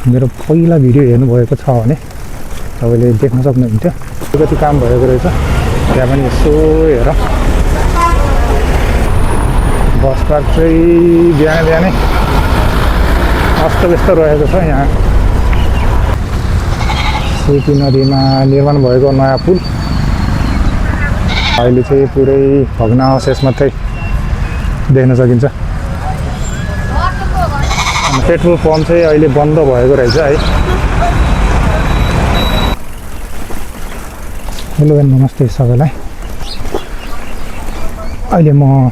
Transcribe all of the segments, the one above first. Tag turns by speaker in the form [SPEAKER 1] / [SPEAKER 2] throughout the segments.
[SPEAKER 1] मेरो पहिला भिडियो हेर्नुभएको छ भने तपाईँले देख्न सक्नुहुन्थ्यो कति काम भएको रहेछ। त्यहाँ पनि यसो हेर बस पार्क चाहिँ बिहान बिहानै अस्तव्यस्त रहेको छ। यहाँ सेती नदीमा निर्माण भएको नयाँ पुल अहिले चाहिँ पुरै भग्नावशेष मात्रै देख्न सकिन्छ। पेट्रोल पम्प चाहिँ अहिले बन्द भएको रहेछ है। हेलो एन्ड नमस्ते सबैलाई। अहिले म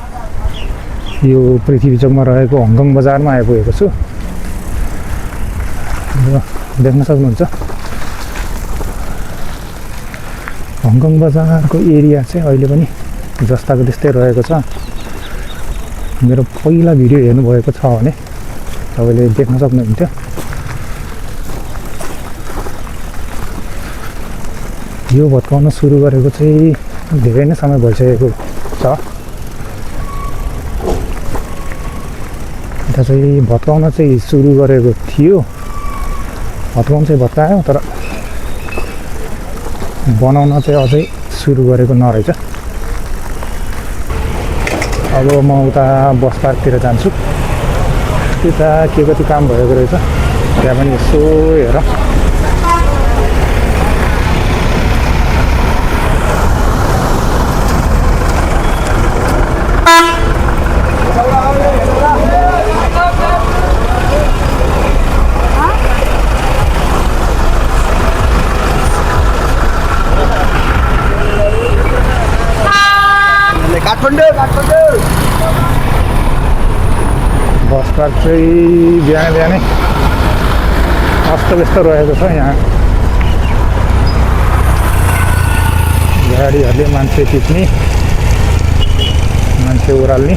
[SPEAKER 1] यो पृथ्वी चोकमा रहेको हङकङ बजारमा आइपुगेको छु। देख्न सक्नुहुन्छ हङकङ बजारको एरिया चाहिँ अहिले पनि जस्ताको त्यस्तै रहेको छ। मेरो पहिला भिडियो हेर्नुभएको छ भने तपाईँले देख्न सक्नुहुन्थ्यो। यो भत्काउन सुरु गरेको चाहिँ धेरै नै समय भइसकेको छ। यता चाहिँ भत्काउन चाहिँ सुरु गरेको थियो, भत्काउन चाहिँ भत्कायो तर बनाउन चाहिँ अझै सुरु गरेको नरहेछ। अब म उता बस पार्कतिर जान्छु। त्यता के कति काम भएको रहेछ त्यहाँ पनि यसो हेर बस पार्क चाहिँ बिहान बिहानै अस्तव्यस्त रहेको छ। यहाँ गाडीहरूले मान्छे टिप्ने मान्छे ओह्राल्ने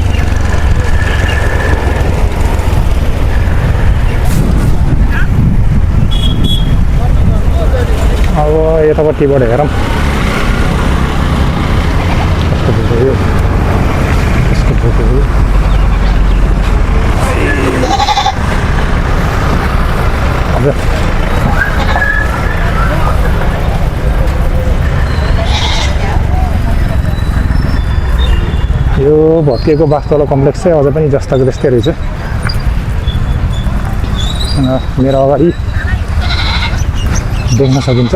[SPEAKER 1] अब यतापट्टिबाट हेरौँ कस्तो भयो यसको फोटो हो। यो भत्किएको बासतला कम्प्लेक्स चाहिँ अझै पनि जस्ताको त्यस्तै रहेछ। मेरो अगाडि देख्न सकिन्छ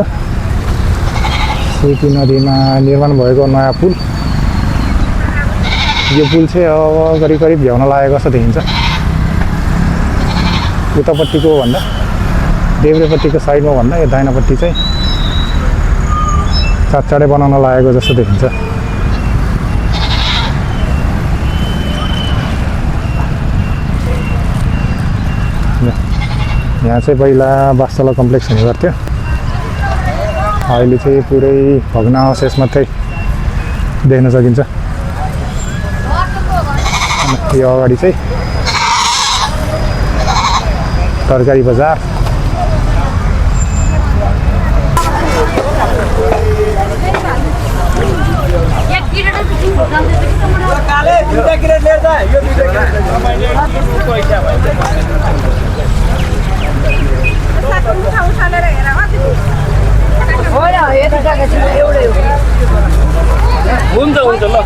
[SPEAKER 1] सेती नदीमा निर्माण भएको नयाँ पुल। यो पुल चाहिँ अब करिब करिब भ्याउन लागेको जस्तो देखिन्छ। उतापट्टिको भन्दा देब्रेपट्टिको साइडमा भन्दा यो दाहिनापट्टि चाहिँ चाँडै बनाउन लागेको जस्तो देखिन्छ। यहाँ चाहिँ पहिला बासतला कम्प्लेक्स हुने गर्थ्यो, अहिले चाहिँ पुरै भग्नावशेष मात्रै देख्न सकिन्छ। यो अगाडि चाहिँ तरकारी बजार।
[SPEAKER 2] हुन्छ हुन्छ ल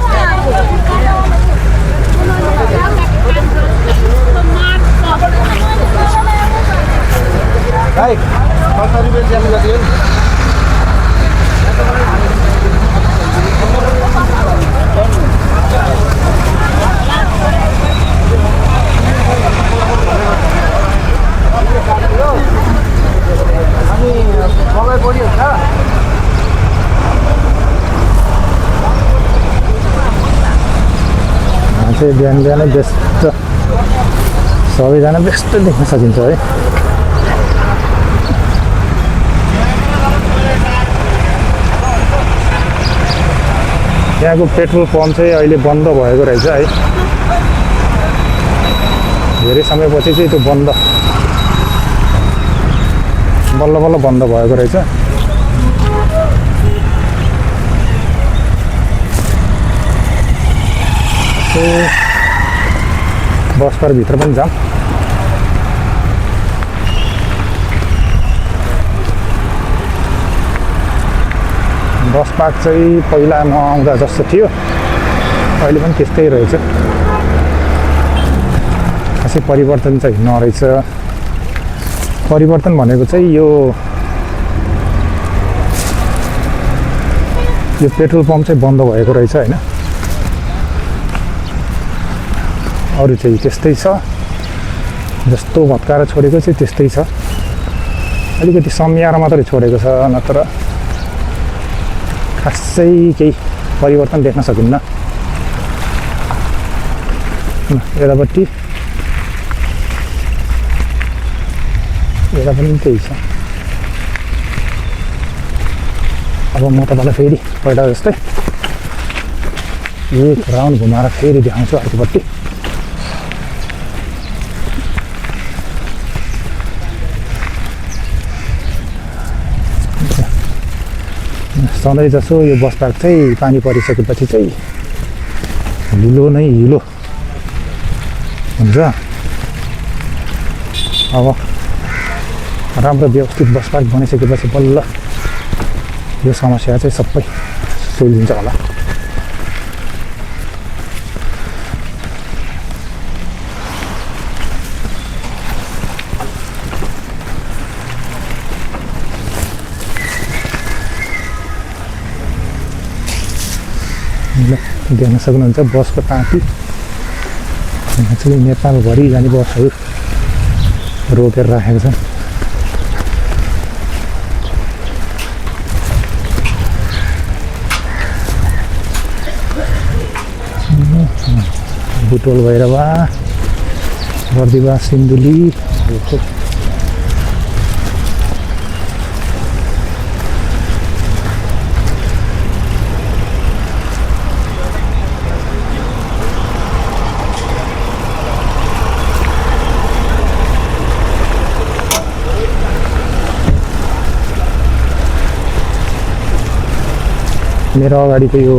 [SPEAKER 2] भाइ 70 रुपैयाँ ज्यादा गरिदियो। अनि मलाई बढी हुन्छ
[SPEAKER 1] चाहिँ बिहान बिहानै व्यस्त, सबैजना व्यस्त देख्न सकिन्छ है। यहाँको पेट्रोल पम्प चाहिँ अहिले बन्द भएको रहेछ है। धेरै समयपछि चाहिँ त्यो बल्ल बल्ल बन्द भएको रहेछ। बस पार्क भित्र पनि जाऊँ। बस पार्क चाहिँ पहिला म आउँदा जस्तो थियो अहिले पनि त्यस्तै रहेछ। खासै परिवर्तन चाहिँ नरहेछ। परिवर्तन भनेको चाहिँ यो पेट्रोल पम्प चाहिँ बन्द भएको रहेछ होइन। अरू चाहिँ त्यस्तै छ, जस्तो भत्काएर छोडेको चाहिँ त्यस्तै छ। अलिकति सम्याएर मात्रै छोडेको छ, नत्र खासै केही परिवर्तन देख्न सकिन्न। यतापट्टि यता पनि त्यही छ। अब म तपाईँलाई फेरि पहिला जस्तै एक राउन्ड घुमाएर फेरि देखाउँछु अर्कोपट्टि। सधैँ जसो यो बस पार्क चाहिँ पानी परिसकेपछि चाहिँ हिलो नै हिलो हुन्छ। अब राम्रो व्यवस्थित बस पार्क बनिसकेपछि बल्ल यो समस्या चाहिँ सबै सुल्झिन्छ होला। देख्न सक्नुहुन्छ बसको टाँकी। यहाँ चाहिँ नेपालभरि जाने बसहरू रोकेर राखेको छ। बुटोल भैरवा, बर्दिवा, सिन्धुली, मेरो अगाडिको यो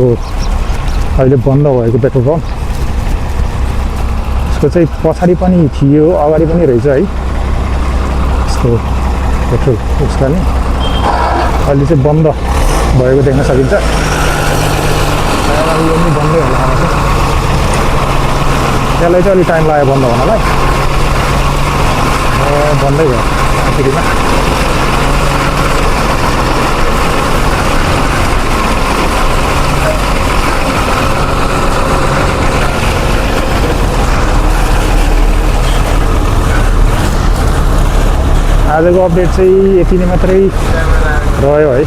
[SPEAKER 1] अहिले बन्द भएको पेट्रोल पम्प, यसको चाहिँ पछाडि पनि थियो, अगाडि पनि रहेछ है यसको पेट्रोल। उसका नि अहिले चाहिँ बन्द भएको देख्न सकिन्छ। यो पनि बन्दै होला आमा चाहिँ। त्यसलाई चाहिँ अलिक टाइम लाग्यो बन्द हुनलाई। बन्दै भयो आखिरीमा। आजको अपडेट चाहिँ यति नै मात्रै रह्यो है।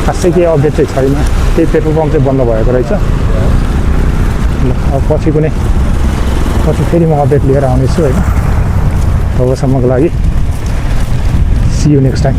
[SPEAKER 1] खासै केही अपडेट चाहिँ छैन। त्यही पेट्रोल पम्प चाहिँ बन्द भएको रहेछ। ल अब पछि फेरि म अपडेट लिएर आउनेछु होइन। तबसम्मको लागि सी यु नेक्स्ट टाइम।